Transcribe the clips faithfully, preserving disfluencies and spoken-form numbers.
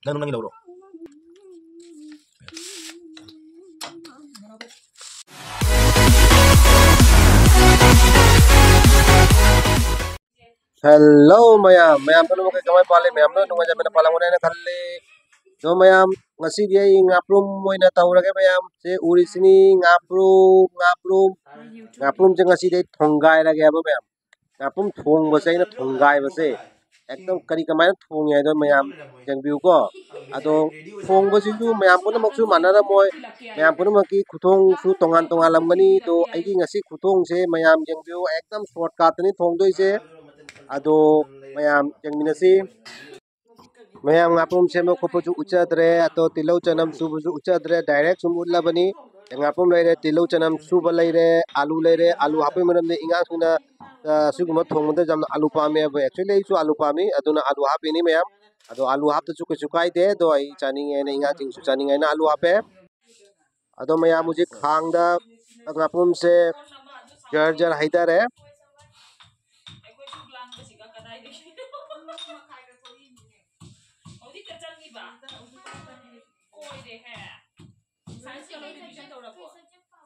ꯅꯪ ꯅꯪꯒꯤ ꯂꯧꯔꯣ꯫ Hello ꯃꯌꯥꯝ, ꯃꯌꯥꯝ ꯄꯨꯝꯅꯃꯛ ꯀꯃꯥꯏ ꯄꯥꯜꯂꯤ? ꯃꯌꯥꯝ ꯂꯣꯏ ꯅꯨꯡꯉꯥꯏꯖꯕꯅ ꯄꯥꯜꯂꯝꯒꯅꯤ ꯍꯥꯏꯅ ꯈꯜꯂꯤ꯫ ꯑꯗꯣ ꯃꯌꯥꯝ, ꯉꯁꯤꯗꯤ ꯑꯩ ꯉꯥꯄ꯭ꯔꯨꯝ ꯑꯣꯏꯅ ꯇꯧꯔꯒꯦ ꯃꯌꯥꯝ꯫ ꯁꯦ ꯎꯔꯤꯁꯤꯅꯤ, ꯉꯥꯄ꯭ꯔꯨꯝ, ꯉꯥꯄ꯭ꯔꯨꯝ꯫ ꯉꯥꯄ꯭ꯔꯨꯝꯁꯦ ꯉꯁꯤꯗꯤ ꯑꯩ ꯊꯣꯡꯒꯥꯏꯔꯒꯦꯕ ꯃꯌꯥꯝ꯫ ꯉꯥꯄ꯭ꯔꯨꯝ ꯊꯣꯡꯕꯁꯦ ꯑꯩꯅ ꯊꯣꯡꯒꯥꯏꯕꯁꯦ ꯑꯦꯛꯗꯝ ꯀꯔꯤ ꯀꯃꯥꯏꯅ ꯊꯣꯡꯉꯤ ꯍꯥꯏꯗꯣ ꯃꯌꯥꯝ ꯌꯦꯡꯕꯤꯌꯨꯀꯣ꯫ ꯑꯗꯣ ꯊꯣꯡꯕꯁꯤꯁꯨ ꯃꯌꯥꯝ ꯄꯨꯝꯅꯃꯛꯁꯨ ꯃꯥꯟꯅꯔꯝꯃꯣꯏ, ꯃꯌꯥꯝ ꯄꯨꯝꯅꯃꯛꯀꯤ ꯈꯨꯊꯣꯡꯁꯨ ꯇꯣꯉꯥꯟ ꯇꯣꯉꯥꯜꯂꯝꯒꯅꯤ꯫ ꯑꯗꯣ ꯑꯩꯒꯤ ꯉꯁꯤ ꯈꯨꯊꯣꯡꯁꯦ ꯃꯌꯥꯝ ꯌꯦꯡꯕꯤꯌꯨ, ꯑꯦꯛꯗꯝ ꯁꯣꯔꯠꯀꯠꯇꯅꯤ ꯊꯣꯡꯗꯣꯏꯁꯦ꯫ ꯑꯗꯣ ꯃꯌꯥꯝ ꯌꯦꯡꯃꯤꯟꯅꯁꯤ꯫ ꯃꯌꯥꯝ ꯉꯥꯄ꯭ꯔꯨꯝ ꯁꯦꯝꯕ ꯈꯣꯠꯄꯁꯨ ꯎꯠꯆꯗ꯭ꯔꯦ, ꯑꯗꯣ ꯇꯤꯜꯍꯧ ꯆꯅꯝ ꯁꯨꯕꯁꯨ ꯎꯠꯆꯗ꯭ꯔꯦ, ꯗꯥꯏꯔꯦꯛ ꯁꯨꯝ ꯎꯠꯂꯕꯅꯤ꯫ ꯉꯥꯄ꯭ꯔꯨꯝ ꯂꯩꯔꯦ, ꯇꯤꯜꯍꯧ ꯆꯅꯝ ꯁꯨꯕ ꯂꯩꯔꯦ, ꯑꯥꯂꯨ ꯂꯩꯔꯦ꯫ ꯑꯥꯂꯨ ꯍꯥꯞꯄꯒꯤ ꯃꯔꯝꯗꯤ ꯏꯉꯥꯡꯁꯤꯡꯅ, ꯑ, ꯁꯤꯒꯨꯝꯕ ꯊꯣꯡꯕꯗ ꯌꯥꯝꯅ ꯑꯥꯂꯨ ꯄꯥꯝꯃꯦ ꯍꯥꯏꯕ꯫ Actually ꯑꯩꯁꯨ ꯑꯥꯂꯨ ꯄꯥꯝꯃꯤ, ꯑꯗꯨꯅ ꯑꯥꯂꯨ ꯍꯥꯞꯄꯤꯅꯤ ꯃꯌꯥꯝ꯫ ꯑꯗꯣ ꯑꯥꯂꯨ ꯍꯥꯞꯇꯁꯨ ꯀꯩꯁꯨ ꯀꯥꯏꯗꯦ, ꯑꯗꯣ ꯑꯩ ꯆꯥꯅꯤꯡꯉꯦꯅ, ꯏꯉꯥꯡꯁꯤꯡꯁꯨ ꯆꯥꯅꯤꯡꯉꯦꯅ ꯑꯥꯂꯨ ꯍꯥꯞꯄꯦ꯫ ꯑꯗꯣ ꯃꯌꯥꯝ ꯍꯧꯖꯤꯛ ꯈꯥꯡꯗ ꯉꯥꯄ꯭ꯔꯨꯝꯁꯦ ꯖꯔ ꯖꯔ ꯍꯩꯊꯔꯦ꯫ ꯑꯩꯈꯣꯏ ꯁꯨꯛ ꯂꯥꯡꯕꯁꯤꯒ ꯀꯗꯥꯏꯗꯒꯤ? ꯍꯧꯖꯤꯛꯇ ꯆꯪꯉꯤꯕ? ꯀꯣꯏꯔꯦꯍꯦ꯫ Science ꯀ ꯂꯣꯏ revision ꯇꯧꯔꯕꯣ?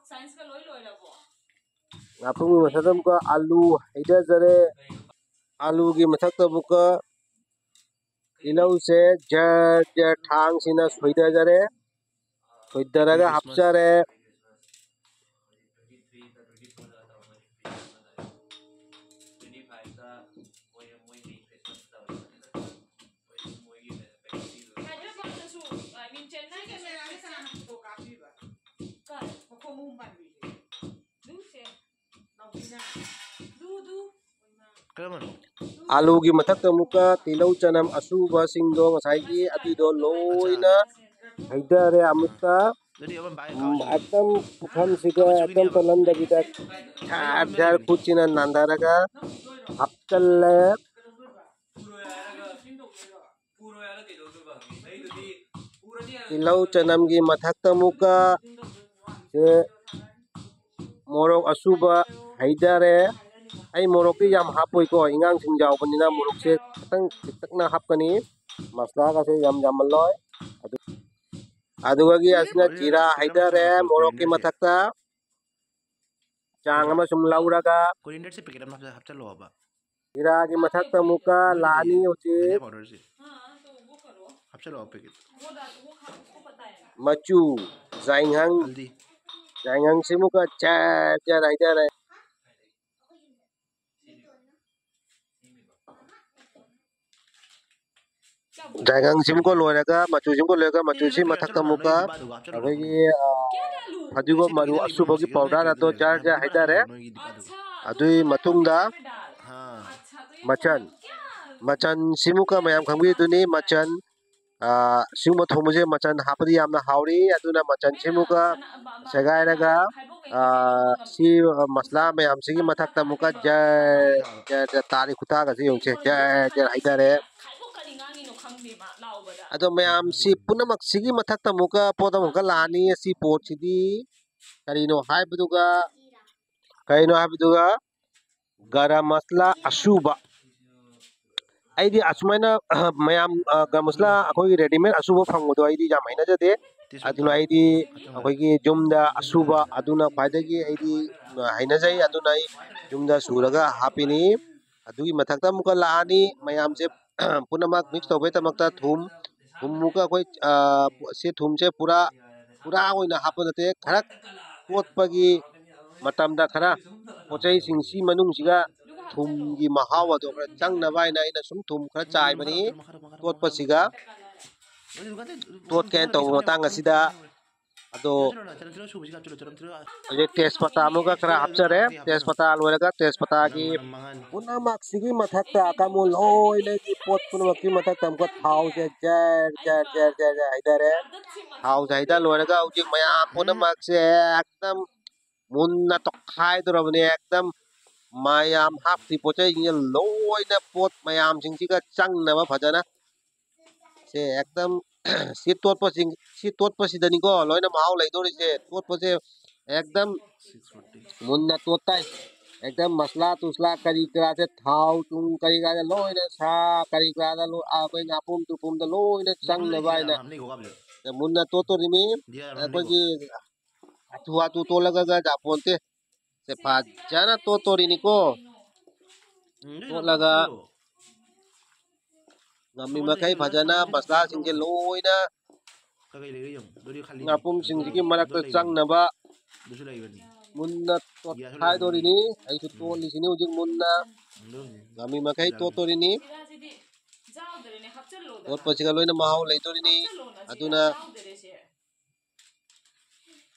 Science ꯀ ꯂꯣꯏ ꯂꯣꯏꯔꯕꯣ? ꯉꯥꯄ꯭ꯔꯨꯝꯒꯤ ꯃꯊꯛꯇ ꯑꯃꯨꯛꯀ ꯑꯥꯂꯨ ꯍꯩꯊꯖꯔꯦ꯫ ꯑꯥꯂꯨꯒꯤ ꯃꯊꯛꯇ ꯑꯃꯨꯛꯀ ꯇꯤꯜꯍꯧꯁꯦ ꯖꯔ ꯖꯔ ꯊꯥꯡꯁꯤꯅ ꯁꯣꯏꯊꯖꯔꯦ꯫ ꯁꯣꯏꯊꯔꯒ ꯍꯥꯞꯆꯔꯦ꯫ ꯍꯥꯏꯗ꯭ꯔꯕꯥꯗꯇꯁꯨ, I mean, ꯆꯦꯟꯅꯥꯏꯗꯁꯨ꯫ ꯀꯥꯏ? ꯃꯈꯣꯡ ꯑꯍꯨꯝ ꯄꯥꯟꯕꯤꯁꯦ꯫ ꯂꯨꯁꯦ꯫ ꯅꯥꯎꯕꯤꯅ꯫ ꯂꯨ, ꯂꯨ꯫ ꯀꯔꯝꯕꯅꯣ? ꯑꯥꯂꯨꯒꯤ ꯃꯊꯛꯇ ꯑꯃꯨꯛꯀ ꯇꯤꯜꯍꯧ ꯆꯅꯝ ꯑꯁꯨꯕꯁꯤꯡꯗꯣ ꯉꯁꯥꯏꯒꯤ ꯑꯗꯨꯏꯗꯣ ꯂꯣꯏꯅ ꯍꯩꯊꯔꯦ ꯑꯃꯨꯛꯀ꯫ ꯑꯗꯨꯗꯤ ꯑꯃ ꯚꯥꯏ ꯎꯝ, ꯀꯥꯎꯁꯤ꯫ ꯑꯦꯛꯗꯝ ꯄꯨꯈꯝꯁꯤꯒ ꯀꯥꯎꯁꯤ ꯑꯦꯛꯗꯝ ꯀꯨꯏꯅꯦꯕ꯫ ꯆꯠꯍꯟꯗꯕꯤꯗ ꯖꯔ ꯖꯔ ꯈꯨꯠꯁꯤꯅ ꯅꯥꯟꯊꯔꯒ ꯍꯥꯞꯆꯜꯂꯦ꯫ ꯇꯤꯜꯍꯧ ꯆꯅꯝꯒꯤ ꯃꯊꯛꯇ ꯑꯃꯨꯛꯀ ꯁꯦ ꯃꯣꯔꯣꯛ ꯑꯁꯨꯕ ꯍꯩꯊꯔꯦ꯫ ꯑꯩ ꯃꯣꯔꯣꯛꯇꯤ ꯌꯥꯝ ꯍꯥꯞꯄꯣꯏꯀꯣ, ꯏꯉꯥꯡꯁꯤꯡ ꯌꯥꯎꯕꯅꯤꯅ ꯃꯣꯔꯣꯛꯁꯦ ꯈꯤꯇꯪ ꯄꯤꯛꯇꯛꯅ ꯍꯥꯞꯀꯅꯤ꯫ ꯃꯁꯂꯥꯒꯁꯦ ꯌꯥꯝ ꯌꯥꯝꯃꯜꯂꯣꯏ꯫ ꯑꯗꯨ, ꯑꯗꯨꯒꯒꯤ ꯑꯁꯤꯅ ꯖꯤꯔꯥ ꯍꯩꯊꯔꯦ ꯃꯣꯔꯣꯛꯀꯤ ꯃꯊꯛꯇ꯫ ꯆꯥꯡ ꯑꯃ ꯁꯨꯝ ꯂꯧꯔꯒ ꯀꯣꯔꯤꯌꯦꯟꯗꯔꯁꯦ ꯄꯦꯀꯦꯠ ꯑꯃ ꯍꯥꯞꯆ-, ꯍꯥꯞꯆꯜꯂꯣ ꯍꯥꯏꯕ꯫ ꯖꯤꯔꯥꯒꯤ ꯃꯊꯛꯇ ꯑꯃꯨꯛꯀ ꯂꯥꯛꯑꯅꯤ ꯍꯧꯖꯤꯛ꯫ ꯙꯅꯤꯌꯥ ꯄꯥꯎꯗꯔꯁꯦ ꯍꯥꯞꯆꯜꯂꯣ ꯄꯦꯀꯦꯠ꯫ ꯃꯆꯨ, ꯌꯥꯏꯉꯪ, ꯍꯜꯗꯤ꯫ ꯌꯥꯏꯉꯪꯁꯤꯃꯨꯛꯀ ꯖꯔ ꯖꯔ ꯍꯩꯊꯔꯦ꯫ ꯌꯥꯏꯉꯪꯁꯤꯃꯨꯛꯀ ꯂꯣꯏꯔꯒ, ꯃꯆꯨꯁꯤꯃꯨꯛꯀ ꯂꯣꯏꯔꯒ, ꯃꯆꯨꯁꯤ ꯃꯊꯛꯇ ꯑꯃꯨꯛꯀ ꯑꯩꯈꯣꯏꯒꯤ, ꯑ, ꯐꯗꯤꯒꯣꯝ ꯃꯔꯨ ꯑꯁꯨꯕꯒꯤ ꯄꯥꯎꯗꯔ ꯑꯗꯣ ꯖꯔ ꯖꯔ ꯍꯩꯊꯔꯦ꯫ ꯑꯗꯨꯒꯤ ꯃꯇꯨꯡꯗ ꯃꯆꯟ, ꯃꯆꯟꯁꯤꯃꯨꯛꯀ ꯃꯌꯥꯝ ꯈꯪꯕꯤꯗꯨꯅꯤ, ꯃꯆꯟ, ꯑ, ꯁꯤꯒꯨꯝꯕ ꯊꯣꯡꯕꯁꯦ ꯃꯆꯟ ꯍꯥꯞꯄꯗꯤ ꯌꯥꯝꯅ ꯍꯥꯎꯔꯤ꯫ ꯑꯗꯨꯅ ꯃꯆꯟꯁꯤꯃꯨꯛꯀ ꯁꯦꯒꯥꯏꯔꯒ, ꯑ, ꯁꯤ ꯃꯁꯂꯥ ꯃꯌꯥꯝꯁꯤꯒꯤ ꯃꯊꯛꯇ ꯑꯃꯨꯛꯀ ꯖꯔ, ꯖꯔ, ꯖꯔ ꯇꯥꯔꯤ ꯈꯨꯇꯥꯒꯁꯦ ꯌꯦꯡꯉꯨꯁꯦ꯫ ꯖꯔ, ꯖꯔ ꯍꯩꯊꯔꯦ꯫ ꯑꯗꯣ ꯃꯌꯥꯝꯁꯤ ꯄꯨꯝꯅꯃꯛꯁꯤꯒꯤ ꯃꯊꯛꯇ ꯑꯃꯨꯛꯀ ꯄꯣꯠ ꯑꯃꯨꯛꯀ ꯂꯥꯛꯑꯅꯤ꯫ ꯑꯁꯤ ꯄꯣꯠꯁꯤꯗꯤ ꯀꯔꯤꯅꯣ ꯍꯥꯏꯕꯗꯨꯒ, ꯀꯔꯤꯅꯣ ꯍꯥꯏꯕꯗꯨꯒ ꯒꯔꯝ ꯃꯁꯂꯥ ꯑꯁꯨꯕ꯫ ꯑꯩꯗꯤ ꯑꯁꯨꯃꯥꯏꯅ, ꯃꯌꯥꯝ, ꯑ, ꯒꯔꯝ ꯃꯁꯂꯥ ꯑꯩꯈꯣꯏꯒꯤ ꯔꯦꯗꯤꯃꯦꯗ ꯑꯁꯨꯕ ꯐꯪꯕꯗꯣ ꯑꯩꯗꯤ ꯌꯥꯝ ꯍꯩꯅꯖꯗꯦ꯫ ꯑꯗꯨꯅ ꯑꯩꯗꯤ ꯑꯩꯈꯣꯏꯒꯤ ꯌꯨꯝꯗ ꯑꯁꯨꯕ ꯑꯗꯨꯅ ꯈ꯭ꯋꯥꯏꯗꯒꯤ ꯑꯩꯗꯤ ꯍꯩꯅꯖꯩ꯫ ꯑꯗꯨꯅ ꯑꯩ ꯌꯨꯝꯗ ꯁꯨꯔꯒ ꯍꯥꯞꯄꯤꯅꯤ꯫ ꯑꯗꯨꯒꯤ ꯃꯊꯛꯇ ꯑꯃꯨꯛꯀ ꯂꯥꯛꯑꯅꯤ ꯃꯌꯥꯝꯁꯦ ꯄꯨꯝꯅꯃꯛ ꯃꯤꯛꯁ ꯇꯧꯕꯒꯤꯗꯃꯛꯇ ꯊꯨꯝ, ꯊꯨꯝ ꯑꯃꯨꯛꯀ ꯑꯩꯈꯣꯏ, ꯑ, ꯁꯤ ꯊꯨꯝꯁꯦ ꯄꯨꯔꯥ, ꯄꯨꯔꯥ ꯑꯣꯏꯅ ꯍꯥꯞꯄ ꯅꯠꯇꯦ, ꯈꯔ ꯇꯣꯠꯄꯒꯤ ꯃꯇꯝꯗ ꯈꯔ ꯄꯣꯠꯆꯩꯁꯤꯡꯁꯤ ꯃꯅꯨꯡꯁꯤꯒ ꯊꯨꯝꯒꯤ ꯃꯍꯥꯎ ꯑꯗꯣ ꯈꯔ ꯆꯪꯅꯕ ꯍꯥꯏꯅ ꯑꯩꯅ ꯁꯨꯝ ꯊꯨꯝ ꯈꯔ ꯆꯥꯏꯕꯅꯤ ꯇꯣꯠꯄꯁꯤꯒ꯫ ꯇꯣꯠꯀꯦ ꯍꯥꯏꯅ ꯇꯧꯕ ꯃꯇꯥꯡ ꯑꯁꯤꯗ ꯑꯗꯣ ꯍꯧꯖꯤꯛ ꯇꯦꯖꯄꯇꯥ ꯑꯃꯒ ꯈꯔ ꯍꯥꯞꯆꯔꯦ꯫ ꯇꯦꯖꯄꯇꯥ ꯂꯣꯏꯔꯒ ꯇꯦꯖꯄꯇꯥꯒꯤ ꯄꯨꯝꯅꯃꯛꯁꯤꯒꯤ ꯃꯊꯛꯇ ꯑꯀꯪꯕ ꯂꯣꯏꯅꯒꯤ ꯄꯣꯠ ꯄꯨꯝꯅꯃꯛꯀꯤ ꯃꯊꯛꯇ ꯑꯃꯨꯛꯀ ꯊꯥꯎꯁꯦ ꯖꯔ, ꯖꯔ, ꯖꯔ, ꯖꯔ, ꯖꯔ ꯍꯩꯊꯔꯦ꯫ ꯊꯥꯎꯁꯦ ꯍꯩꯊ ꯂꯣꯏꯔꯒ ꯍꯧꯖꯤꯛ ꯃꯌꯥꯝ ꯄꯨꯝꯅꯃꯛꯁꯦ ꯑꯦꯛꯗꯝ ꯃꯨꯟꯅ ꯇꯣꯈꯥꯏꯗꯣꯔꯕꯅꯤ꯫ ꯑꯦꯛꯗꯝ ꯃꯌꯥꯝ ꯍꯥꯞꯈ꯭ꯔꯤ ꯄꯣꯠ ꯆꯩꯁꯤꯡꯁꯦ ꯂꯣꯏꯅ ꯄꯣꯠ ꯃꯌꯥꯝꯁꯤꯡꯁꯤꯒ ꯆꯪꯅꯕ ꯐꯖꯅ ꯁꯦ ꯑꯦꯛꯗꯝ ꯁꯤ ꯇꯣꯠꯄꯁꯤꯡ, ꯁꯤ ꯇꯣꯠꯄꯁꯤꯗꯅꯤꯀꯣ ꯂꯣꯏꯅ ꯃꯍꯥꯎ ꯂꯩꯗꯧꯔꯤꯁꯦ꯫ ꯇꯣꯠꯄꯁꯦ ꯑꯦꯛꯗꯝ ꯃꯨꯟꯅ ꯇꯣꯠ ꯇꯥꯏ꯫ ꯍꯦꯛꯇ ꯃꯁꯂꯥ ꯇꯨꯁꯂꯥ ꯀꯔꯤ ꯀꯔꯥꯁꯦ, ꯊꯥꯎ ꯊꯨꯝ ꯀꯔꯤ ꯀꯔꯥꯁꯦ ꯂꯣꯏꯅ, ꯁꯥ ꯀꯔꯤ ꯀꯔꯥꯗ ꯂꯣꯏ, ꯑꯩꯈꯣꯏ ꯉꯥꯄꯨꯝ ꯇꯨꯄꯨꯝꯗ ꯂꯣꯏꯅ ꯆꯪꯅꯕ ꯍꯥꯏꯅ ꯃꯨꯟꯅ ꯇꯣꯠꯇꯣꯔꯤꯃꯤ꯫ ꯑꯩꯈꯣꯏꯒꯤ ꯍꯥꯊꯨ ꯍꯥꯊꯨ ꯇꯣꯠꯂꯒ ꯌꯥꯄꯣꯟꯇꯦ꯫ ꯁꯦ ꯐꯖꯅ ꯇꯣꯠꯇꯣꯔꯤꯅꯤꯀꯣ꯫ ꯇꯣꯠꯂꯒ ꯉꯝꯃꯤ ꯃꯈꯩ ꯐꯖꯅ ꯃꯁꯂꯥꯁꯤꯡꯁꯦ ꯂꯣꯏꯅ ꯉꯥꯄꯨꯝꯁꯤꯡꯁꯤꯒꯤ ꯃꯔꯛꯇ ꯆꯪꯅꯕ ꯃꯨꯟꯅ ꯇꯣꯠꯈꯥꯏꯗꯣꯔꯤꯅꯤ꯫ ꯑꯩꯁꯨ ꯇꯣꯠꯂꯤꯁꯤꯅꯤ ꯍꯧꯖꯤꯛ ꯃꯨꯟꯅ꯫ ꯉꯝꯃꯤ ꯃꯈꯩ ꯇꯣꯠꯇꯣꯔꯤꯅꯤ꯫ ꯇꯣꯠꯄꯁꯤꯒ ꯂꯣꯏꯅ ꯃꯍꯥꯎ ꯂꯩꯗꯣꯔꯤꯅꯤ꯫ ꯑꯗꯨꯅ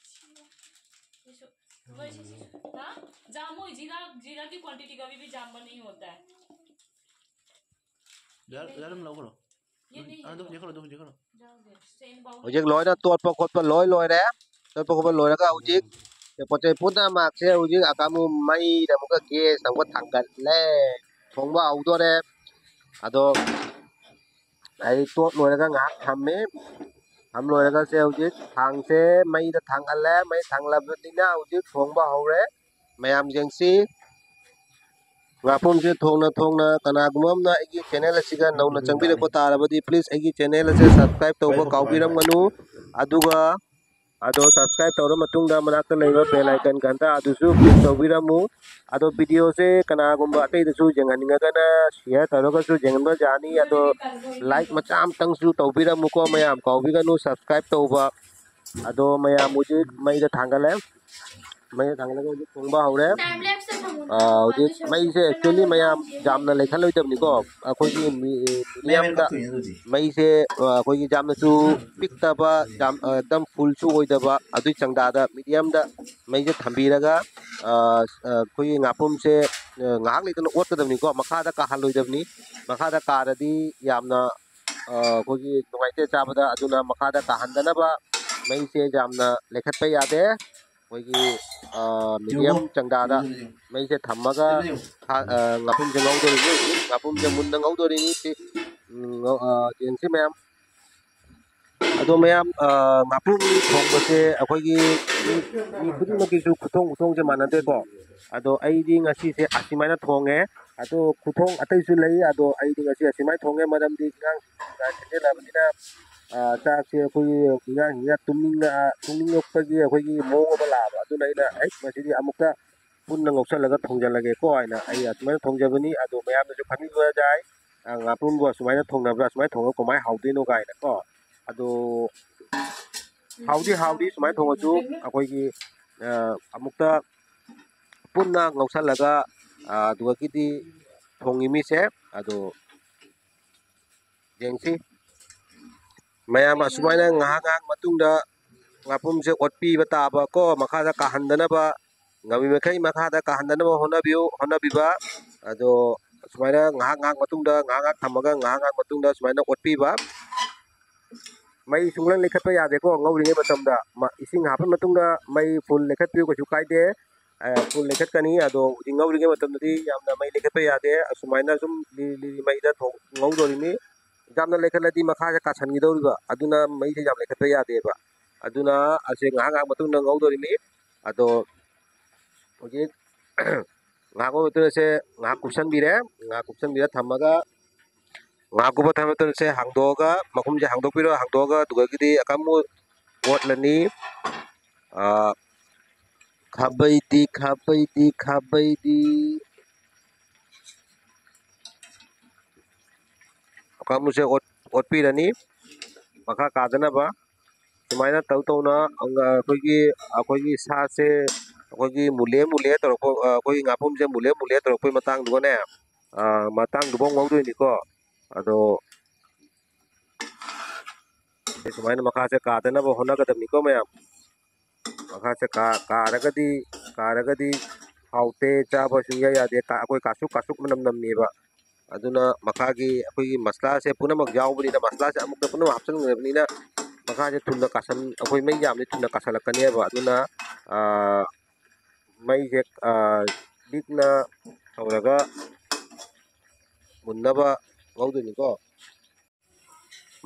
हाँ? जाम हो, जीरा, जीरा की क्वांटिटी कभी भी जाम नहीं होता है। यार, यार, हम लोग करो। ये नहीं हाँ, है। दो, ये करो, दो, ये करो। जाओ दे, सेन बाउल। ꯍꯧꯖꯤꯛ ꯂꯣꯏꯅ ꯇꯣꯠꯄ ꯈꯣꯠꯄ ꯂꯣꯏ ꯂꯣꯏꯔꯦ꯫ ꯇꯣꯠꯄ ꯈꯣꯠꯄ ꯂꯣꯏꯔꯒ ꯍꯧꯖꯤꯛ ꯄꯣꯠ ꯆꯩ ꯄꯨꯝꯅꯃꯛꯁꯦ ꯍꯧꯖꯤꯛ ꯑꯀꯥꯃꯨ ꯃꯩꯗ ꯑꯃꯨꯛꯀ ꯒꯦꯁ ꯑꯃꯨꯛꯀ ꯊꯥꯡꯒꯠꯂꯦ꯫ ꯊꯣꯡꯕ ꯍꯧꯗꯣꯔꯦ꯫ ꯑꯗꯣ ꯑꯩ ꯇꯣꯠ ꯂꯣꯏꯔꯒ ꯉꯥꯏꯍꯥꯛ ꯊꯝꯃꯦ꯫ ꯊꯝ ꯂꯣꯏꯔꯒ ꯁꯦ ꯍꯧꯖꯤꯛ ꯊꯥꯡꯁꯦ ꯃꯩꯗ ꯊꯥꯡꯒꯠꯂꯦ꯫ ꯃꯩ ꯊꯥꯡꯒꯠꯂꯕꯅꯤꯅ ꯍꯧꯖꯤꯛ ꯊꯣꯡꯕ ꯍꯧꯔꯦ꯫ ꯃꯌꯥꯝ ꯌꯦꯡꯁꯤ꯫ ꯉꯥꯄꯨꯝꯁꯦ ꯊꯣꯡꯅ ꯊꯣꯡꯅ ꯀꯅꯥꯒꯨꯝꯕ ꯑꯃꯅ ꯑꯩꯒꯤ ꯆꯦꯅꯦꯜ ꯑꯁꯤꯒ ꯅꯧꯅ ꯆꯪꯕꯤꯔꯛꯄ ꯇꯥꯔꯕꯗꯤ please ꯑꯩꯒꯤ ꯆꯦꯅꯦꯜ ꯑꯁꯦ subscribe ꯇꯧꯕ ꯀꯥꯎꯕꯤꯔꯝꯒꯅꯨ꯫ ꯑꯗꯨꯒ ꯑꯗꯣ subscribe ꯇꯧꯔ ꯃꯇꯨꯡꯗ ꯃꯅꯥꯛꯇ ꯂꯩꯕ bell icon ꯀꯟꯇ ꯑꯗꯨꯁꯨ click ꯇꯧꯕꯤꯔꯝꯃꯨ꯫ ꯑꯗꯣ videoꯁꯦ ꯀꯅꯥꯒꯨꯝꯕ ꯑꯇꯩꯗꯁꯨ ꯌꯦꯡꯍꯟꯅꯤꯡꯉꯒꯅ share ꯇꯧꯔꯒꯁꯨ ꯌꯦꯡꯍꯟꯕ ꯌꯥꯅꯤ꯫ ꯑꯗꯣ like ꯃꯆꯥ ꯑꯃꯇꯪꯁꯨ ꯇꯧꯕꯤꯔꯝꯃꯨꯀꯣ ꯃꯌꯥꯝ, ꯀꯥꯎꯕꯤꯒꯅꯨ subscribe ꯇꯧꯕ꯫ ꯑꯗꯣ ꯃꯌꯥꯝ ꯍꯧꯖꯤꯛ ꯃꯩꯗ ꯊꯥꯡꯒꯠꯂꯦ꯫ ꯃꯩꯗ ꯊꯥꯡꯒꯠꯂꯒ ꯍꯧꯖꯤꯛ ꯊꯣꯡꯕ ꯍꯧꯔꯦ꯫ ꯑꯥ, ꯍꯧꯖꯤꯛ ꯃꯩꯁꯦ actually ꯃꯌꯥꯝ ꯌꯥꯝꯅ ꯂꯩꯈꯠꯂꯣꯏꯗꯕꯅꯤꯀꯣ꯫ ꯑꯩꯈꯣꯏꯒꯤ mediumꯗ ꯃꯩꯁꯦ, ꯑ, ꯑꯩꯈꯣꯏꯒꯤ ꯌꯥꯝꯅꯁꯨ ꯄꯤꯛꯇꯕ, ꯌꯥꯝ, ꯑ, ꯑꯦꯛꯗꯝ fullꯁꯨ ꯑꯣꯏꯗꯕ, ꯑꯗꯨꯒꯤ ꯆꯥꯡꯗꯥꯗ mediumꯗ ꯃꯩꯁꯦ ꯊꯝꯕꯤꯔꯒ, ꯑ, ꯑ, ꯑꯩꯈꯣꯏꯒꯤ ꯉꯥꯄ꯭ꯔꯨꯝꯁꯦ, ꯑ, ꯉꯥꯏꯍꯥꯛ ꯂꯩꯇꯅ ꯑꯣꯠꯀꯗꯕꯅꯤꯀꯣ꯫ ꯃꯈꯥꯗ ꯀꯥꯍꯜꯂꯣꯏꯗꯕꯅꯤ꯫ ꯃꯈꯥꯗ ꯀꯥꯔꯗꯤ ꯌꯥꯝꯅ, ꯑ, ꯑꯩꯈꯣꯏꯒꯤ ꯅꯨꯡꯉꯥꯏꯇꯦ ꯆꯥꯕꯗ꯫ ꯑꯗꯨꯅ ꯃꯈꯥꯗ ꯀꯥꯍꯟꯗꯅꯕ ꯃꯩꯁꯦ ꯌꯥꯝꯅ ꯂꯩꯈꯠꯄ ꯌꯥꯗꯦ꯫ ꯑꯩꯈꯣꯏꯒꯤ, ꯑ, medium ꯆꯥꯡꯗꯥꯗ ꯃꯩꯁꯦ ꯊꯝꯃꯒ ꯊꯥ-, ꯑ, ꯉꯥꯄ꯭ꯔꯨꯝꯁꯦ ꯉꯧꯗꯣꯔꯤꯅꯤ꯫ ꯉꯥꯄ꯭ꯔꯨꯝꯁꯦ ꯃꯨꯟꯅ ꯉꯧꯗꯣꯔꯤꯅꯤ꯫ ꯁꯤ, ꯎꯝ, ꯉꯧ-, ꯑ, ꯌꯦꯡꯁꯤ ꯃꯌꯥꯝ꯫ ꯑꯗꯣ ꯃꯌꯥꯝ, ꯑ, ꯉꯥꯄ꯭ꯔꯨꯝ ꯊꯣꯡꯕꯁꯦ ꯑꯩꯈꯣꯏꯒꯤ ꯃꯤ, ꯃꯤ ꯈꯨꯗꯤꯡꯃꯛꯀꯤꯁꯨ ꯈꯨꯊꯣꯡ, ꯈꯨꯊꯣꯡꯁꯦ ꯃꯥꯟꯅꯗꯦꯀꯣ꯫ ꯑꯗꯣ ꯑꯩꯗꯤ ꯉꯁꯤꯁꯦ ꯑꯁꯨꯃꯥꯏꯅ ꯊꯣꯡꯉꯦ꯫ ꯑꯗꯣ ꯈꯨꯊꯣꯡ ꯑꯇꯩꯁꯨ ꯂꯩ, ꯑꯗꯣ ꯑꯩꯗꯤ ꯉꯁꯤ ꯑꯁꯨꯃꯥꯏꯅ ꯊꯣꯡꯉꯦ, ꯃꯔꯝꯗꯤ ꯏꯟꯖꯥꯡ ꯊꯦꯡꯖꯤꯜꯂꯛꯑꯕꯅꯤꯅ, ꯑ, ꯆꯥꯛꯁꯦ ꯑꯩꯈꯣꯏꯒꯤ ꯏꯟꯖꯥꯡꯁꯤꯅ ꯇꯨꯝꯅꯤꯡꯉ-, ꯇꯨꯝꯅꯤꯡꯉꯛꯄꯒꯤ ꯑꯩꯈꯣꯏꯒꯤ ꯃꯑꯣꯡ ꯑꯃ ꯂꯥꯛꯑꯕ꯫ ꯑꯗꯨꯅ ꯑꯩꯅ, "ꯑꯩ ꯉꯁꯤꯗꯤ ꯑꯃꯨꯛꯇ ꯄꯨꯟꯅ ꯉꯧꯁꯜꯂꯒ ꯊꯣꯡꯖꯜꯂꯒꯦꯀꯣ" ꯍꯥꯏꯅ ꯑꯩ ꯑꯁꯨꯃꯥꯏꯅ ꯊꯣꯡꯖꯕꯅꯤ꯫ ꯑꯗꯣ ꯃꯌꯥꯝꯅꯁꯨ ꯈꯟꯕꯤꯕ ꯌꯥꯏ, "ꯑ, ꯉꯥꯄ꯭ꯔꯨꯝꯕꯨ ꯑꯁꯨꯃꯥꯏꯅ ꯊꯣꯡꯅꯕ꯭ꯔꯥ? ꯑꯁꯨꯃꯥꯏꯅ ꯊꯣꯡꯉꯒ ꯀꯃꯥꯏꯅ ꯍꯥꯎꯗꯣꯏꯅꯣ?" ꯀꯥꯏꯅꯀꯣ꯫ ꯑꯗꯣ ꯍꯥꯎꯗꯤ ꯍꯥꯎꯗꯤ ꯁꯨꯃꯥꯏꯅ ꯊꯣꯡꯉꯁꯨ ꯑꯩꯈꯣꯏꯒꯤ, ꯑ, ꯑꯃꯨꯛꯇ ꯄꯨꯟꯅ ꯉꯧꯁꯜꯂꯒ, ꯑ, ꯑꯗꯨꯗꯒꯤꯗꯤ ꯊꯣꯡꯉꯤꯃꯤꯁꯦ꯫ ꯑꯗꯣ ꯌꯦꯡꯁꯤ꯫ ꯃꯌꯥꯝ ꯑꯁꯨꯃꯥꯏꯅ ꯉꯥꯏꯍꯥꯛ ꯉꯥꯏꯍꯥꯛ ꯃꯇꯨꯡꯗ ꯉꯥꯄ꯭ꯔꯨꯝꯁꯦ ꯑꯣꯠꯄꯤꯕ ꯇꯥꯕ ꯀꯣ, ꯃꯈꯥꯗ ꯀꯥꯍꯟꯗꯅꯕ, ꯉꯝꯃꯤ ꯃꯈꯩ ꯃꯈꯥꯗ ꯀꯥꯍꯟꯗꯅꯕ ꯍꯣꯠꯅꯕꯤꯌꯨ, ꯍꯣꯠꯅꯕꯤꯕ꯫ ꯑꯗꯣ ꯁꯨꯃꯥꯏꯅ ꯉꯥꯏꯍꯥꯛ ꯉꯥꯏꯍꯥꯛ ꯃꯇꯨꯡꯗ, ꯉꯥꯏꯍꯥꯛ ꯉꯥꯏꯍꯥꯛ ꯊꯝꯃꯒ, ꯉꯥꯏꯍꯥꯛ ꯉꯥꯏꯍꯥꯛ ꯃꯇꯨꯡꯗ ꯁꯨꯃꯥꯏꯅ ꯑꯣꯠꯄꯤꯕ꯫ ꯃꯩ ꯁꯨꯡꯂꯩ ꯂꯩꯈꯠꯄ ꯌꯥꯗꯦꯀꯣ, ꯉꯧꯔꯤꯉꯩ ꯃꯇꯝꯗ꯫ ꯃ-, ꯏꯁꯤꯡ ꯍꯥꯞꯄ ꯃꯇꯨꯡꯗ ꯃꯩ full ꯂꯩꯈꯠꯄꯤꯌꯨ, ꯀꯩꯁꯨ ꯀꯥꯏꯗꯦ꯫ ꯑ, full ꯂꯩꯈꯠꯀꯅꯤ꯫ ꯑꯗꯣ ꯍꯧꯖꯤꯛ ꯉꯧꯔꯤꯉꯩ ꯃꯇꯝꯗꯗꯤ ꯌꯥꯝꯅ ꯃꯩ ꯂꯩꯈꯠꯄ ꯌꯥꯗꯦ꯫ ꯑꯁꯨꯃꯥꯏꯅ ꯁꯨꯝ ꯂꯤꯔꯤ ꯂꯤꯔꯤ ꯃꯩꯗ ꯊꯣꯡ-, ꯉꯧꯗꯣꯔꯤꯃꯤ꯫ ꯌꯥꯝꯅ ꯂꯩꯈꯠꯂꯗꯤ ꯃꯈꯥꯁꯦ ꯀꯥꯁꯟꯈꯤꯗꯧꯔꯤꯕ, ꯑꯗꯨꯅ ꯃꯩꯁꯦ ꯌꯥꯝ ꯂꯩꯈꯠꯄ ꯌꯥꯗꯦꯕ꯫ ꯑꯗꯨꯅ ꯑꯁꯦ ꯉꯥꯏꯍꯥꯛ ꯉꯥꯏꯍꯥꯛ ꯃꯇꯨꯡꯗ ꯉꯧꯗꯣꯔꯤꯃꯤ꯫ ꯑꯗꯣ ꯍꯧꯖꯤꯛ ꯉꯥꯏꯍꯥꯛ ꯑꯣꯏꯕ ꯃꯇꯨꯡꯗ ꯁꯦ ꯉꯥꯏꯍꯥꯛ ꯀꯨꯞꯁꯟꯕꯤꯔꯦ꯫ ꯉꯥꯏꯍꯥꯛ ꯀꯨꯞꯁꯟꯕꯤꯔ ꯊꯝꯃꯒ, ꯉꯥꯏꯍꯥꯛ ꯀꯨꯞꯄ ꯊꯝꯃ ꯃꯇꯨꯡꯗ ꯁꯦ ꯍꯥꯡꯗꯣꯛꯑꯒ, ꯃꯈꯨꯝꯁꯦ ꯍꯥꯡꯗꯣꯛꯄꯤꯔꯣ꯫ ꯍꯥꯡꯗꯣꯛꯑꯒ ꯑꯗꯨꯗꯒꯤꯗꯤ ꯑꯀꯪꯕ ꯑꯣꯠꯂꯅꯤ꯫ ꯑꯥ, ꯈꯥꯕꯩꯗꯤ, ꯈꯥꯕꯩꯗꯤ, ꯈꯥꯕꯩꯗꯤ꯫ ꯑꯀꯪꯕꯁꯦ ꯑꯣꯠ-, ꯑꯣꯠꯄꯤꯔꯅꯤ ꯃꯈꯥ ꯀꯥꯗꯅꯕ꯫ ꯁꯨꯃꯥꯏꯅ ꯇꯧ ꯇꯧꯅ ꯑꯩꯈꯣꯏꯒꯤ, ꯑꯩꯈꯣꯏꯒꯤ ꯁꯥꯁꯦ, ꯑꯩꯈꯣꯏꯒꯤ ꯃꯨꯜꯂꯦ ꯃꯨꯜꯂꯦ ꯇꯧꯔꯛꯄ, ꯑ, ꯑꯩꯈꯣꯏꯒꯤ ꯉꯥꯄ꯭ꯔꯨꯝꯁꯦ ꯃꯨꯜꯂꯦ ꯃꯨꯜꯂꯦ ꯇꯧꯔꯛꯄꯩ ꯃꯇꯥꯡꯗꯨꯒꯅꯦ, ꯑ, ꯃꯇꯥꯡꯗꯨꯐꯥꯎ ꯉꯧꯗꯣꯏꯅꯤꯀꯣ꯫ ꯑꯗꯣ ꯁꯨꯃꯥꯏꯅ ꯃꯈꯥꯁꯦ ꯀꯥꯗꯅꯕ ꯍꯣꯠꯅꯒꯗꯕꯅꯤꯀꯣ ꯃꯌꯥꯝ꯫ ꯃꯈꯥꯁꯦ ꯀꯥ-, ꯀꯥꯔꯒꯗꯤ, ꯀꯥꯔꯒꯗꯤ ꯍꯥꯎꯇꯦ, ꯆꯥꯕ ꯁꯨꯡꯌꯥ ꯌꯥꯗꯦ꯫ ꯀꯥ-, ꯑꯩꯈꯣꯏ ꯀꯥꯁꯨꯛ ꯀꯥꯁꯨꯛ ꯃꯅꯝ ꯅꯝꯃꯦꯕ꯫ ꯑꯗꯨꯅ ꯃꯈꯥꯒꯤ ꯑꯩꯈꯣꯏꯒꯤ ꯃꯁꯂꯥꯁꯦ ꯄꯨꯝꯅꯃꯛ ꯌꯥꯎꯕꯅꯤꯅ, ꯃꯁꯂꯥꯁꯦ ꯑꯃꯨꯛꯇ ꯄꯨꯝꯅꯃꯛ ꯍꯥꯞꯆꯤꯟꯈ꯭ꯔꯕꯅꯤꯅ ꯃꯈꯥꯁꯦ ꯊꯨꯅ ꯀꯥꯁꯟ-, ꯑꯩꯈꯣꯏ ꯃꯩ ꯌꯥꯝꯗꯤ ꯊꯨꯅ ꯀꯥꯁꯜꯂꯛꯀꯅꯦꯕ꯫ ꯑꯗꯨꯅ, ꯑꯥ, ꯃꯩꯁꯦ, ꯑꯥ, ꯂꯤꯛꯅ ꯇꯧꯔꯒ ꯃꯨꯟꯅꯕ ꯉꯧꯗꯣꯏꯅꯤꯀꯣ꯫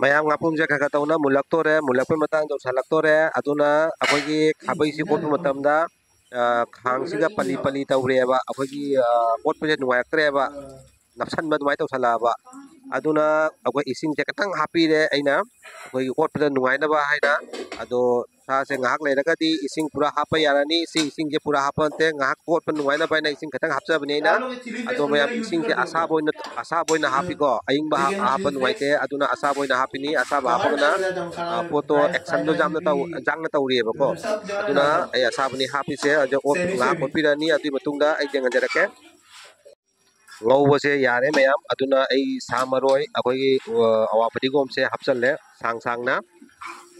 ꯃꯌꯥꯝ, ꯉꯥꯄ꯭ꯔꯨꯝꯁꯦ ꯈꯔ ꯈꯔ ꯇꯧꯅ ꯃꯨꯜꯂꯛꯇꯣꯔꯦ, ꯃꯨꯜꯂꯛꯄꯩ ꯃꯇꯥꯡ ꯌꯧꯁꯜꯂꯛꯇꯣꯔꯦ꯫ ꯑꯗꯨꯅ ꯑꯩꯈꯣꯏꯒꯤ ꯈꯥꯕꯩꯁꯤ ꯀꯣꯠꯄ ꯃꯇꯝꯗ, ꯑ, ꯈꯥꯡꯁꯤꯒ ꯄꯂꯤ ꯄꯂꯤ ꯇꯧꯔꯦꯕ꯫ ꯑꯩꯈꯣꯏꯒꯤ, ꯑ, ꯀꯣꯠꯄꯁꯦ ꯅꯨꯡꯉꯥꯏꯔꯛꯇ꯭ꯔꯦꯕ, ꯅꯞꯁꯟꯕ ꯑꯗꯨꯃꯥꯏꯅ ꯇꯧꯁꯜꯂꯛꯑꯕ꯫ ꯑꯗꯨꯅ ꯑꯩꯈꯣꯏ ꯏꯁꯤꯡꯁꯦ ꯈꯤꯇꯪ ꯍꯥꯞꯄꯤꯔꯦ ꯑꯩꯅ, ꯑꯩꯈꯣꯏꯒꯤ ꯀꯣꯠꯄꯗ ꯅꯨꯡꯉꯥꯏꯅꯕ ꯍꯥꯏꯅ꯫ ꯑꯗꯣ ꯁꯥꯁꯦ ꯉꯥꯏꯍꯥꯛ ꯂꯩꯔꯒꯗꯤ ꯏꯁꯤꯡ ꯄꯨꯔꯥ ꯍꯥꯞꯄ ꯌꯥꯔꯅꯤ꯫ ꯁꯤ ꯏꯁꯤꯡꯁꯦ ꯄꯨꯔꯥ ꯍꯥꯞꯄ ꯅꯠꯇꯦ, ꯉꯥꯏꯍꯥꯛ ꯀꯣꯠꯄ ꯅꯨꯡꯉꯥꯏꯅꯕ ꯍꯥꯏꯅ ꯏꯁꯤꯡ ꯈꯤꯇꯪ ꯍꯥꯞꯆꯕꯅꯦ ꯑꯩꯅ꯫ ꯑꯗꯣ ꯃꯌꯥꯝ, ꯏꯁꯤꯡꯁꯦ ꯑꯁꯥꯕ ꯑꯣꯏꯅ, ꯑꯁꯥꯕ ꯑꯣꯏꯅ ꯍꯥꯞꯄꯤꯀꯣ, ꯑꯏꯪꯕ ꯍꯥꯞ-, ꯍꯥꯞꯄ ꯅꯨꯡꯉꯥꯏꯇꯦ꯫ ꯑꯗꯨꯅ ꯑꯁꯥꯕ ꯑꯣꯏꯅ ꯍꯥꯞꯄꯤꯅꯤ꯫ ꯑꯁꯥꯕ ꯍꯥꯞꯄꯒꯅ, ꯑ, ꯄꯣꯠꯇꯣ actionꯗꯣ ꯌꯥꯝꯅ ꯇꯧ-, ꯌꯥꯡꯅ ꯇꯧꯔꯤꯑꯕꯀꯣ꯫ ꯑꯗꯨꯅ ꯑꯩ ꯑꯁꯥꯕꯅꯤ ꯍꯥꯞꯄꯤꯁꯦ꯫ ꯑꯗꯣ ꯑꯣꯠ-, ꯉꯥꯏꯍꯥꯛ ꯑꯣꯠꯄꯤꯔꯅꯤ, ꯑꯗꯨꯒꯤ ꯃꯇꯨꯡꯗ ꯑꯩ ꯌꯦꯡꯍꯟꯖꯔꯛꯀꯦ꯫ ꯉꯧꯕꯁꯦ ꯌꯥꯔꯦ ꯃꯌꯥꯝ꯫ ꯑꯗꯨꯅ ꯑꯩ ꯁꯥ ꯃꯔꯣꯏ, ꯑꯩꯈꯣꯏꯒꯤ, ꯑ, ꯑꯋꯥ ꯐꯗꯤꯒꯣꯝꯁꯦ ꯍꯥꯞꯆꯜꯂꯦ ꯁꯥꯡ ꯁꯥꯡꯅ꯫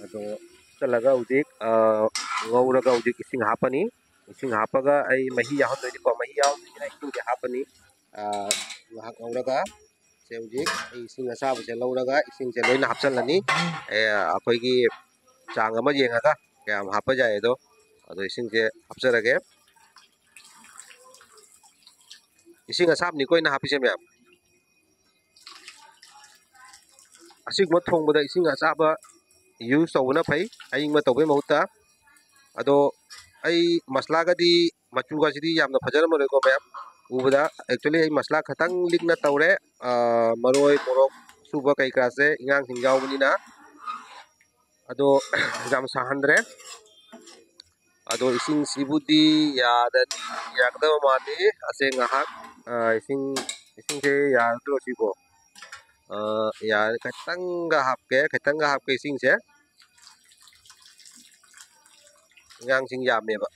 ꯑꯗꯣ ꯍꯥꯞꯆꯜꯂꯒ ꯍꯧꯖꯤꯛ, ꯑ, ꯉꯧꯔꯒ ꯍꯧꯖꯤꯛ ꯏꯁꯤꯡ ꯍꯥꯞꯄꯅꯤ꯫ ꯏꯁꯤꯡ ꯍꯥꯞꯄꯒ ꯑꯩ ꯃꯍꯤ ꯌꯥꯎꯍꯟꯗꯣꯏꯅꯤꯀꯣ꯫ ꯃꯍꯤ ꯌꯥꯎꯗꯣꯏꯅꯤꯅ ꯏꯁꯤꯡꯁꯦ ꯍꯥꯞꯄꯅꯤ꯫ ꯑ, ꯉꯥꯏꯍꯥꯛ ꯉꯧꯔꯒ ꯁꯦ ꯍꯧꯖꯤꯛ ꯑꯩ ꯏꯁꯤꯡ ꯑꯁꯥꯕꯁꯦ ꯂꯧꯔꯒ ꯏꯁꯤꯡꯁꯦ ꯂꯣꯏꯅ ꯍꯥꯞꯆꯜꯂꯅꯤ꯫ ꯑꯦ, ꯑꯩꯈꯣꯏꯒꯤ ꯆꯥꯡ ꯑꯃ ꯌꯦꯡꯉꯒ ꯀꯌꯥꯝ ꯍꯥꯞꯄ ꯌꯥꯏ ꯑꯗꯣ, ꯑꯗꯣ ꯏꯁꯤꯡꯁꯦ ꯍꯥꯞꯆꯔꯒꯦ꯫ ꯏꯁꯤꯡ ꯑꯁꯥꯕꯅꯤꯀꯣ ꯑꯩꯅ ꯍꯥꯞꯄꯤꯁꯦ ꯃꯌꯥꯝ꯫ ꯑꯁꯤꯒꯨꯝꯕ ꯊꯣꯡꯕꯗ ꯏꯁꯤꯡ ꯑꯁꯥꯕ use ꯇꯧꯕꯅ ꯐꯩ, ꯑꯏꯪꯕ ꯇꯧꯕꯩ ꯃꯍꯨꯠꯇ꯫ ꯑꯗꯣ ꯑꯩ ꯃꯁꯂꯥꯒꯗꯤ, ꯃꯆꯨꯒꯁꯤꯗꯤ ꯌꯥꯝꯅ ꯐꯖꯔꯝꯃꯔꯣꯏꯀꯣ ꯃꯌꯥꯝ ꯎꯕꯗ꯫ Actually ꯑꯩ ꯃꯁꯂꯥ ꯈꯇꯪ ꯂꯤꯛꯅ ꯇꯧꯔꯦ꯫ ꯑ, ꯃꯔꯣꯏ, ꯃꯣꯔꯣꯛ, ꯑꯁꯨꯕ ꯀꯩ ꯀꯔꯥꯁꯦ ꯏꯟꯉꯥꯡꯁꯤꯡ ꯌꯥꯎꯕꯅꯤꯅ꯫ ꯑꯗꯣ ꯌꯥꯝ ꯁꯥꯍꯟꯗ꯭ꯔꯦ꯫ ꯑꯗꯣ ꯏꯁꯤꯡꯁꯤꯕꯨꯗꯤ ꯌꯥꯗꯗꯤ ꯌꯥꯒꯗꯕ ꯃꯥꯜꯂꯤ꯫ ꯑꯁꯦ ꯉꯥꯏꯍꯥꯛ, ꯑ, ꯏꯁꯤꯡ, ꯏꯁꯤꯡꯁꯦ ꯌꯥꯔꯗ꯭ꯔꯣ ꯁꯤꯕꯣ? ꯑ, ꯌꯥꯔꯦ, ꯈꯤꯇꯪꯒ ꯍꯥꯞꯀꯦ, ꯈꯤꯇꯪꯒ ꯍꯥꯞꯀꯦ ꯏꯁꯤꯡꯁꯦ꯫ ꯏꯟꯉꯥꯡꯁꯤꯡ ꯌꯥꯝꯃꯦꯕ꯫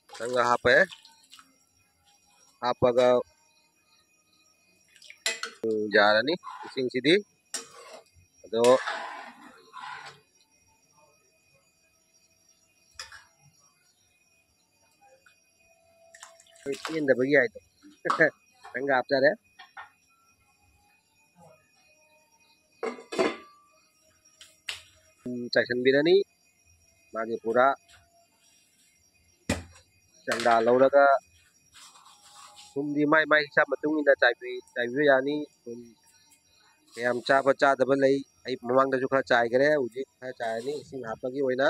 ꯈꯤꯇꯪꯒ ꯍꯥꯞꯄꯦ꯫ ꯍꯥꯞꯄꯒ, ꯎꯝ, ꯌꯥꯔꯅꯤ ꯏꯁꯤꯡꯁꯤꯗꯤ꯫ ꯑꯗꯣ ꯄꯦꯟꯗꯕꯒꯤ ꯍꯥꯏꯗꯣ꯫ ꯈꯤꯇꯪꯒ ꯍꯥꯞꯆꯔꯦ꯫ ꯎꯝ, ꯆꯥꯏꯁꯤꯟꯕꯤꯔꯅꯤ꯫ ꯃꯥꯒꯤ ꯄꯨꯔꯥ ꯆꯟꯗꯥ ꯂꯧꯔꯒ ꯊꯨꯝꯗꯤ ꯃꯥꯏ ꯃꯥꯏ ꯍꯤꯁꯥꯕ ꯃꯇꯨꯡ ꯏꯟꯅ ꯆꯥꯏꯕꯤ-, ꯆꯥꯏꯕꯤꯕ ꯌꯥꯅꯤ꯫ ꯊꯨꯝ ꯀꯌꯥꯝ ꯆꯥꯕ ꯆꯥꯗꯕ ꯂꯩ꯫ ꯑꯩ ꯃꯃꯥꯡꯗꯁꯨ ꯈꯔ ꯆꯥꯏꯈ꯭ꯔꯦ, ꯍꯧꯖꯤꯛ ꯈꯔ ꯆꯥꯏꯔꯅꯤ ꯏꯁꯤꯡ ꯍꯥꯞꯄꯒꯤ ꯑꯣꯏꯅ꯫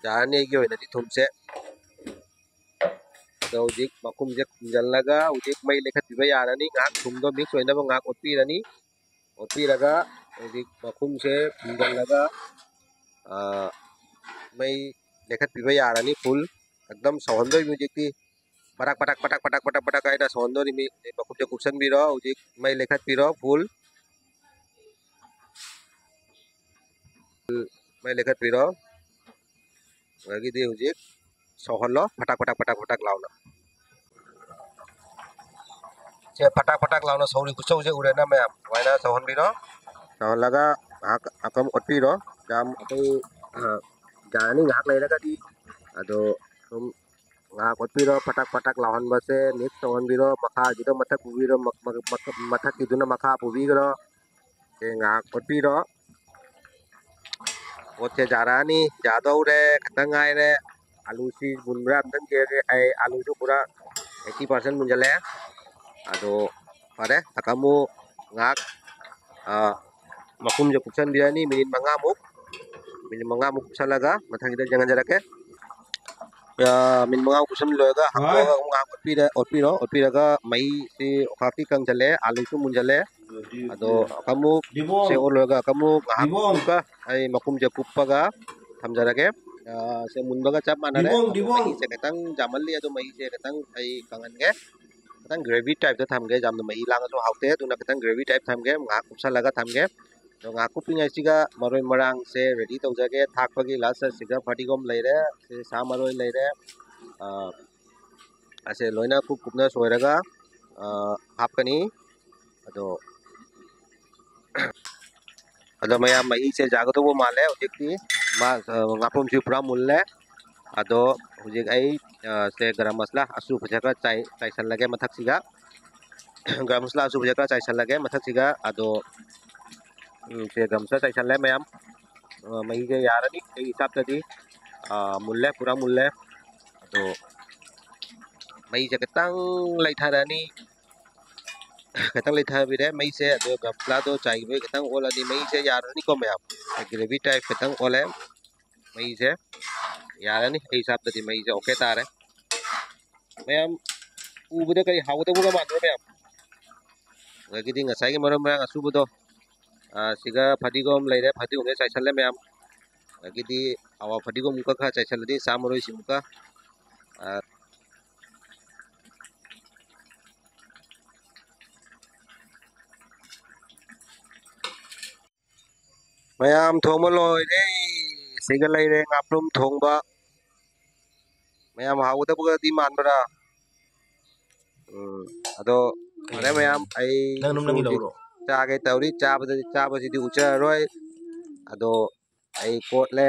ꯌꯥꯔꯅꯤ ꯑꯩꯒꯤ ꯑꯣꯏꯅꯗꯤ ꯊꯨꯝꯁꯦ꯫ ꯑꯗꯣ ꯍꯧꯖꯤꯛ ꯃꯈꯨꯝꯁꯦ ꯈꯨꯝꯖꯤꯜꯂꯒ ꯍꯧꯖꯤꯛ ꯃꯩ ꯂꯩꯈꯠꯄꯤꯕ ꯌꯥꯔꯅꯤ꯫ ꯉꯥꯏꯍꯥꯛ ꯊꯨꯝꯗꯣ mix ꯑꯣꯏꯅꯕ ꯉꯥꯏꯍꯥꯛ ꯑꯣꯠꯄꯤꯔꯅꯤ꯫ ꯑꯣꯠꯄꯤꯔꯒ ꯍꯧꯖꯤꯛ ꯃꯈꯨꯝꯁꯦ ꯈꯨꯝꯖꯤꯜꯂꯒ, ꯑ, ꯃꯩ ꯂꯩꯈꯠꯄꯤꯕ ꯌꯥꯔꯅꯤ꯫ Full ꯑꯦꯛꯗꯝ ꯁꯧꯍꯟꯗꯣꯏꯅꯤ ꯍꯧꯖꯤꯛꯇꯤ꯫ ꯄꯇꯛ ꯄꯇꯛ ꯄꯇꯛ ꯄꯇꯛ ꯄꯇꯛ ꯄꯇꯛ ꯍꯥꯏꯅ ꯁꯧꯍꯟꯗꯣꯔꯤꯃꯤ꯫ ꯃꯈꯨꯝꯁꯦ ꯀꯨꯞꯁꯟꯕꯤꯔꯣ꯫ ꯍꯧꯖꯤꯛ ꯃꯩ ꯂꯩꯈꯠꯄꯤꯔꯣ꯫ Full ꯃꯩ ꯂꯩꯈꯠꯄꯤꯔꯣ꯫ ꯑꯗꯒꯤꯗꯤ ꯍꯧꯖꯤꯛ ꯁꯧꯍꯜꯂꯣ ꯐꯇꯥꯛ ꯐꯇꯥꯛ ꯐꯇꯥꯛ ꯐꯇꯥꯛ ꯂꯥꯎꯅ꯫ ꯁꯦ ꯐꯇꯥꯛ ꯐꯇꯥꯛ ꯂꯥꯎꯅ ꯁꯧꯔꯤ ꯈꯨꯠꯁꯧꯁꯦ ꯎꯔꯦꯅ ꯃꯌꯥꯝ? ꯑꯗꯨꯃꯥꯏꯅ ꯁꯧꯍꯟꯕꯤꯔꯣ꯫ ꯁꯧꯍꯜꯂꯒ ꯉꯥꯏꯍꯥꯛ ꯑꯀꯪ ꯑꯣꯠꯄꯤꯔꯣ꯫ ꯌꯥꯝ ꯑꯩꯈꯣꯏ, ꯑ, ꯌꯥꯔꯅꯤ ꯉꯥꯏꯍꯥꯛ ꯂꯩꯔꯒꯗꯤ꯫ ꯑꯗꯣ ꯁꯨꯝ ꯉꯥꯏꯍꯥꯛ ꯑꯣꯠꯄꯤꯔꯣ꯫ ꯐꯇꯥꯛ ꯐꯇꯥꯛ ꯂꯥꯎꯍꯟꯕꯁꯦ mix ꯇꯧꯍꯟꯕꯤꯔꯣ꯫ ꯃꯈꯥꯒꯤꯗꯣ ꯃꯊꯛ ꯄꯨꯕꯤꯔꯣ, ꯃ-, ꯃ-, ꯃꯊꯛꯀꯤꯗꯨꯅ ꯃꯈꯥ ꯄꯨꯕꯤꯈ꯭ꯔꯣ꯫ ꯁꯦ ꯉꯥꯏꯍꯥꯛ ꯑꯣꯠꯄꯤꯔꯣ꯫ ꯄꯣꯠꯁꯦ ꯌꯥꯔꯛꯑꯅꯤ, ꯌꯥꯗꯧꯔꯦ, ꯈꯤꯇꯪ ꯉꯥꯏꯔꯦ꯫ ꯑꯂꯨꯁꯤ ꯃꯨꯟꯕ꯭ꯔꯥ ꯑꯝꯇꯪ ꯌꯦꯡꯒꯦ꯫ ꯑꯩ ꯑꯂꯨꯁꯨ ꯄꯨꯔꯥ eighty percent ꯃꯨꯟꯖꯜꯂꯛꯑꯦ꯫ ꯑꯗꯣ ꯐꯔꯦ, ꯑꯀꯥꯃꯨ ꯉꯥꯏꯍꯥꯛ, ꯑ, ꯃꯈꯨꯝꯁꯦ ꯀꯨꯞꯁꯟꯕꯤꯔꯅꯤ minute ꯃꯉꯥꯃꯨꯛ꯫ Minute ꯃꯉꯥꯃꯨꯛ ꯀꯨꯞꯁꯜꯂꯒ ꯃꯊꯪꯒꯤꯗ ꯌꯦꯡꯍꯟꯖꯔꯛꯀꯦ꯫ ꯑ, minute ꯃꯉꯥꯃꯨꯛ ꯀꯨꯞꯁꯟ ꯂꯣꯏꯔꯒ ꯍꯣꯏ꯫ ꯍꯥꯡꯗꯣꯛꯑꯒ ꯑꯃꯨꯛ ꯉꯥꯏꯍꯥꯛ ꯑꯣꯠꯄꯤꯔ-, ꯑꯣꯠꯄꯤꯔꯣ꯫ ꯑꯣꯠꯄꯤꯔꯒ ꯃꯩꯁꯤ ꯈꯥꯛꯇꯤ ꯀꯪꯁꯜꯂꯦ, ꯑꯂꯨꯁꯨ ꯃꯨꯟꯖꯜꯂꯦ꯫ ꯑꯗꯣ ꯑꯃꯨꯛ ꯗꯤꯕꯣꯡ꯫ ꯁꯦ ꯑꯣꯠ ꯂꯣꯏꯔꯒ ꯑꯃꯨꯛ ꯉꯥꯏꯍꯥꯛ ꯗꯤꯕꯣꯡ꯫ ꯑꯃꯨꯛꯀ ꯑꯩ ꯃꯈꯨꯝꯁꯦ ꯀꯨꯞꯄꯒ ꯊꯝꯖꯔꯒꯦ꯫ ꯑ, ꯁꯦ ꯃꯨꯟꯕꯒ ꯆꯞ ꯃꯥꯟꯅꯔꯦ꯫ ꯗꯤꯕꯣꯡ, ꯑꯗꯣ ꯗꯤꯕꯣꯡ꯫ ꯃꯍꯤꯁꯦ ꯈꯤꯇꯪ ꯌꯥꯝꯃꯜꯂꯤ, ꯑꯗꯣ ꯃꯍꯤꯁꯦ ꯈꯤꯇꯪ ꯑꯩ ꯀꯪꯍꯟꯒꯦ꯫ ꯈꯤꯇꯪ gravy type ꯇ ꯊꯝꯒꯦ, ꯌꯥꯝꯅ ꯃꯍꯤ ꯂꯥꯡꯉꯁꯨ ꯍꯥꯎꯇꯦ, ꯑꯗꯨꯅ ꯈꯤꯇꯪ gravy type ꯊꯝꯒꯦ꯫ ꯉꯥꯏꯍꯥꯛ ꯀꯨꯞꯁꯜꯂꯒ ꯊꯝꯒꯦ꯫ ꯑꯗꯣ ꯉꯥꯏꯍꯥꯛ ꯀꯨꯞꯄꯤꯉꯩꯁꯤꯒ ꯃꯔꯣꯏ ꯃꯔꯥꯡꯁꯦ ready ꯇꯧꯖꯒꯦ꯫ ꯊꯥꯛꯄꯒꯤ last ꯁꯤꯒ ꯐꯗꯤꯒꯣꯝ ꯂꯩꯔꯦ, ꯁꯤ ꯁꯥ ꯃꯔꯣꯏ ꯂꯩꯔꯦ, ꯑ, ꯑꯁꯦ ꯂꯣꯏꯅ ꯀꯨꯞ ꯀꯨꯞꯅ ꯁꯣꯏꯔꯒ, ꯑ, ꯍꯥꯞꯀꯅꯤ꯫ ꯑꯗꯣ, ꯑꯗꯣ ꯃꯌꯥꯝ ꯃꯍꯤꯁꯦ ꯌꯥꯒꯗꯧꯕ ꯃꯥꯜꯂꯦ ꯍꯧꯖꯤꯛꯇꯤ꯫ ꯃꯥ, ꯑ, ꯉꯥꯄ꯭ꯔꯨꯝꯁꯤ ꯄꯨꯔꯥ ꯃꯨꯜꯂꯦ꯫ ꯑꯗꯣ ꯍꯧꯖꯤꯛ ꯑꯩ, ꯑ, ꯁꯦ ꯒꯔꯝ ꯃꯁꯂꯥ ꯑꯁꯨꯕꯁꯦ ꯈꯔ ꯆꯥꯏ-, ꯆꯥꯏꯁꯜꯂꯒꯦ ꯃꯊꯛꯁꯤꯒ꯫ ꯒꯔꯝ ꯃꯁꯂꯥ ꯑꯁꯨꯕꯁꯦ ꯈꯔ ꯆꯥꯏꯁꯜꯂꯒꯦ ꯃꯊꯛꯁꯤꯒ꯫ ꯑꯗꯣ, ꯎꯝ, ꯁꯦ ꯒꯔꯝ ꯃꯁꯂꯥ ꯆꯥꯏꯁꯜꯂꯦ ꯃꯌꯥꯝ꯫ ꯑ, ꯃꯍꯤꯁꯦ ꯌꯥꯔꯅꯤ ꯑꯩꯒꯤ ꯍꯤꯁꯥꯞꯇꯗꯤ꯫ ꯑ, ꯃꯨꯜꯂꯦ, ꯄꯨꯔꯥ ꯃꯨꯜꯂꯦ꯫ ꯑꯗꯣ ꯃꯩꯁꯦ ꯈꯤꯇꯪ ꯂꯩꯊꯔꯅꯤ꯫ ꯈꯤꯇꯪ ꯂꯩꯊꯕꯤꯔꯦ ꯃꯩꯁꯦ, ꯑꯗꯨꯒ ꯒꯝꯄ꯭ꯂꯥꯗꯣ ꯆꯥꯏꯈꯤꯕꯩ ꯈꯤꯇꯪ ꯑꯣꯜꯂꯗꯤ ꯃꯩꯁꯦ ꯌꯥꯔꯅꯤꯀꯣ ꯃꯌꯥꯝ꯫ Gravy type ꯈꯤꯇꯪ ꯑꯣꯜꯂꯦ ꯃꯩꯁꯦ, ꯌꯥꯔꯅꯤ꯫ ꯑꯩ ꯍꯤꯁꯥꯞꯇꯗꯤ ꯃꯩꯁꯦ okay ꯇꯥꯔꯦ꯫ ꯃꯌꯥꯝ ꯎꯕꯗ ꯀꯔꯤ ꯍꯥꯎꯒꯗꯧꯕꯒ ꯃꯥꯟꯕ꯭ꯔꯣ ꯃꯌꯥꯝ? ꯑꯗꯒꯤꯗꯤ ꯉꯁꯥꯏꯒꯤ ꯃꯔꯣꯏ ꯃꯔꯥꯡ ꯑꯁꯨꯕꯗꯣ, ꯑ, ꯁꯤꯒ ꯐꯗꯤꯒꯣꯝ ꯂꯩꯔꯦ, ꯐꯗꯤꯒꯣꯝꯁꯦ ꯆꯥꯏꯁꯜꯂꯦ ꯃꯌꯥꯝ꯫ ꯑꯗꯒꯤꯗꯤ ꯑꯋꯥ ꯐꯗꯤꯒꯣꯝ ꯑꯃꯨꯛꯀ ꯈꯔ ꯆꯥꯏꯁꯜꯂꯗꯤ ꯁꯥ ꯃꯔꯣꯏꯁꯤ ꯑꯃꯨꯛꯀ, ꯑ, ꯃꯌꯥꯝ ꯊꯣꯡꯕ ꯂꯣꯏꯔꯦ꯫ ꯁꯤꯒ ꯂꯩꯔꯦ ꯉꯥꯄ꯭ꯔꯨꯝ ꯊꯣꯡꯕ꯫ ꯃꯌꯥꯝ ꯍꯥꯎꯒꯗꯕꯒꯗꯤ ꯃꯥꯟꯕ꯭ꯔꯥ? ꯎꯝ, ꯑꯗꯣ ꯐꯔꯦ ꯃꯌꯥꯝ, ꯑꯩ ꯅꯪ ꯑꯗꯨꯝ ꯅꯪꯒꯤ ꯍꯧꯖꯤꯛ ꯂꯧꯔꯣ꯫ ꯆꯥꯒꯦ ꯇꯧꯔꯤ꯫ ꯆꯥꯕꯗꯗꯤ, ꯆꯥꯕꯁꯤꯗꯤ ꯎꯠꯆꯔꯔꯣꯏ꯫ ꯑꯗꯣ ꯑꯩ ꯀꯣꯠꯂꯦ꯫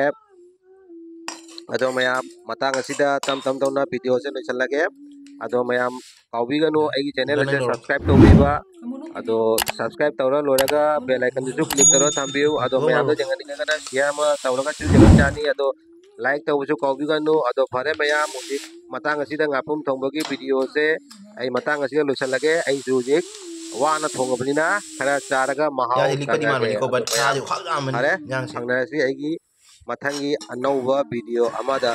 ꯑꯗꯣ ꯃꯌꯥꯝ, ꯃꯇꯥꯡ ꯑꯁꯤꯗ ꯇꯝ ꯇꯝ ꯇꯧꯅ video ꯁꯦ ꯂꯣꯏꯁꯤꯜꯂꯒꯦ꯫ ꯑꯗꯣ ꯃꯌꯥꯝ ꯀꯥꯎꯕꯤꯒꯅꯨ ꯑꯩꯒꯤ channel ꯅꯪ ꯑꯁꯦ ꯂꯧꯔꯣ꯫ Subscribe ꯇꯧꯕꯤꯕ꯫ ꯑꯗꯣ subscribe ꯇꯧꯔ ꯂꯣꯏꯔꯒ bell icon ꯗꯨꯁꯨ click ꯇꯧꯔ ꯊꯝꯕꯤꯌꯨ꯫ ꯑꯗꯣ ꯃꯌꯥꯝꯗ ꯌꯦꯡꯍꯟꯅꯤꯡꯉꯒꯅ share ꯑꯃ ꯇꯧꯔꯒꯁꯨ ꯌꯦꯡꯍꯟ ꯌꯥꯅꯤ꯫ ꯑꯗꯣ like ꯇꯧꯕꯁꯨ ꯀꯥꯎꯕꯤꯒꯅꯨ꯫ ꯑꯗꯣ ꯐꯔꯦ ꯃꯌꯥꯝ, ꯍꯧꯖꯤꯛ ꯃꯇꯥꯡ ꯑꯁꯤꯗ ꯉꯥꯄ꯭ꯔꯨꯝ ꯊꯣꯡꯕꯒꯤ video ꯁꯦ ꯑꯩ ꯃꯇꯥꯡ ꯑꯁꯤꯗ ꯂꯣꯏꯁꯤꯜꯂꯒꯦ꯫ ꯑꯩꯁꯨ ꯍꯧꯖꯤꯛ ꯋꯥꯅ ꯊꯣꯡꯉꯕꯅꯤꯅ ꯈꯔ ꯆꯥꯔꯒ ꯃꯍꯥꯎ ꯌꯥꯁꯦ ꯂꯤꯛꯄꯗꯤ ꯇꯪꯉꯒꯦ꯫ ꯃꯥꯟꯕꯅꯤꯀꯣ, ꯑꯗꯣ but ꯃꯌꯥꯝ ꯁꯥꯁꯦ ꯈ꯭ꯋꯥꯛ ꯂꯥꯝꯕꯅꯤ ꯐꯔꯦ, ꯏꯟꯖꯥꯡꯁꯦ꯫ ꯐꯪꯅꯔꯁꯤ ꯑꯩꯒꯤ ꯃꯊꯪꯒꯤ ꯑꯅꯧꯕ video ꯑꯃꯗ꯫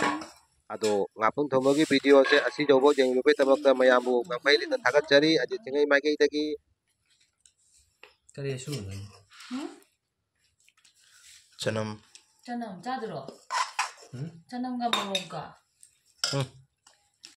ꯑꯗꯣ ꯉꯥꯄ꯭ꯔꯨꯝ ꯊꯣꯡꯕꯒꯤ video ꯁꯦ ꯑꯁꯤ ꯌꯧꯕ ꯌꯦꯡꯕꯤꯕꯒꯤꯗꯃꯛꯇ ꯃꯌꯥꯝꯕꯨ ꯉꯝꯈꯩ ꯂꯩꯅ ꯊꯥꯒꯠꯆꯔꯤ꯫ ꯑꯖꯤꯠ ꯊꯦꯡꯉꯩ ꯃꯥꯏꯀꯩꯗꯒꯤ꯫ ꯀꯔꯤ ꯑꯁꯨꯝꯕꯅꯣ? ꯎꯝ? ꯆꯅꯝ꯫ ꯆꯅꯝ ꯆꯥꯗ꯭ꯔꯣ? ꯎꯝ? ꯆꯅꯝꯒ ꯃꯣꯔꯣꯛꯀ꯫ ꯎꯝ꯫